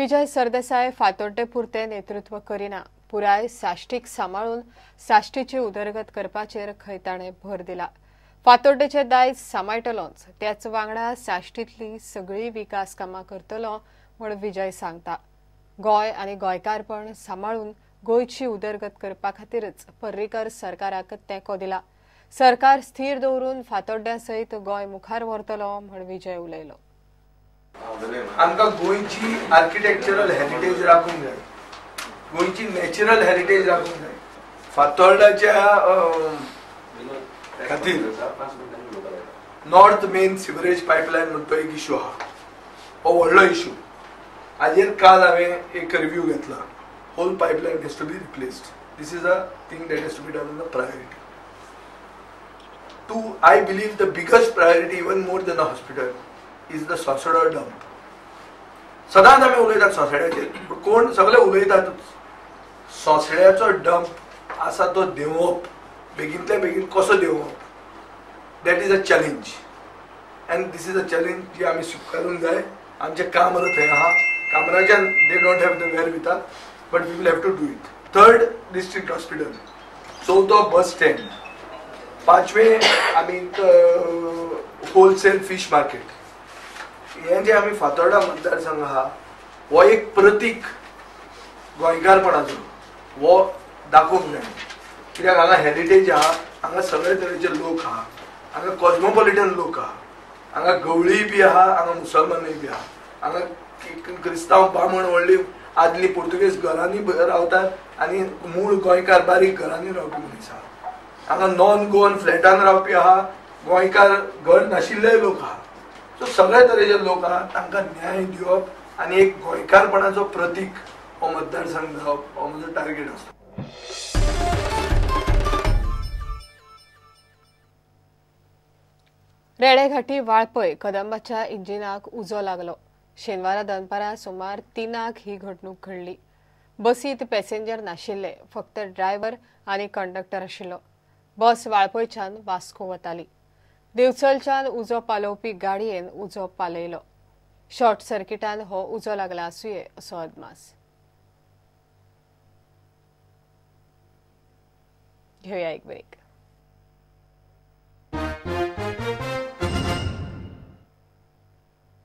विजय सरदेसाय फातोड्डे पुरते नेतृत्व करिना, पुराय साश्टीक सांबाळून साश्टीची उदरगत करपाचेर खंय ताणें भर दिला। फातोड्डेचे दायज सांबाळटलोच, त्याच वांगडा साश्टींतली सगळी विकास कामां करतलो म्हूण विजय सांगता। गोंय आनी गोंयकारपण सांबाळून गोंयची उदरगत करपा खातीरच पर्रीकर सरकाराक तेंको दिला। सरकार स्थिर दवरून फातोड्ड्या सयत गोंय मुखार व्हरतलो म्हूण विजय उलयलो। आमकां गोंयची आर्किटेक्चरल हेरिटेज राखूंक जाय, गोंयची नॅचरल हेरिटेज राखूंक जाय। फातोर्डाच्या खातीर नॉर्थ मेन सिवरेज पायपलायन म्हणटा तो एक इशू आहा, हो व्हडलो इशू। हाजेर काल हांवें एक रिव्यू घेतला। Whole pipeline has to be replaced. This is a thing that has to be done on the priority. Two, I believe the biggest priority, even more than a hospital, is the Sosado dump. सदांच आमी उलयतात सोसड्याचेर, पूण कोण सगळे उलयतातूच। सोसड्याचो dump आसा तो देंवप, बेगीनतल्या बेगीन कसो देंवप, that is a challenge and this is a challenge जी आमी स्विकारूंक जाय। आमचें कामर थंय आहा, कामराच्यान they don't have the wherewithal, but we will have to do it. Third, district hospital. चवथो, बस स्टँड. पांचवें आमी होलसेल फीश मार्केट। हें जें आमी फातोर्डा मतदारसंघ आहा हो एक प्रतीक गोंयकारपणाचो, हो दाखोवंक जाय। कित्याक हांगा हेरिटेज आहा, हांगा सगळे तरेचे लोक आहा, हांगा कॉस्मोपॉलिटन लोक आहा, हांगा गवळी बी आहा, हांगा मुसलमानूय बी आहा, हांगा क्रिस्तांव बामण व्हडली आदली पुर्तुगेज घरांनी रावतात आनी मूळ गोंयकार बारीक घरांनी रावपी मनीस आहा, हांगा नॉन गोवन फ्लॅटान रावपी आहा, गोंयकार घर नाशिल्लेय लोक आहा। सो सगळे तरेचे लोक आहा, तांकां न्याय दिवप आनी एक गोंयकारपणाचो प्रतीक हो मतदारसंघ जावप हो म्हजो टार्गेट आसा। रेडेघाटी वाळपय कदंबाच्या इंजिनाक उजो लागलो। शेनवारा दनपारां सुमार 3 ही घडणूक घडली। बसीत पॅसेंजर नाशिल्ले, फक्त ड्रायव्हर आनी कंडक्टर आशिल्लो। बस वाळपयच्यान वास्को वताली। दिवचलच्यान उजो पालोवपी गाडयेन उजो पालयलो। शॉर्ट सर्किटान हो उजो लागला आसुये असो अदमास। घेवया एक ब्रेक।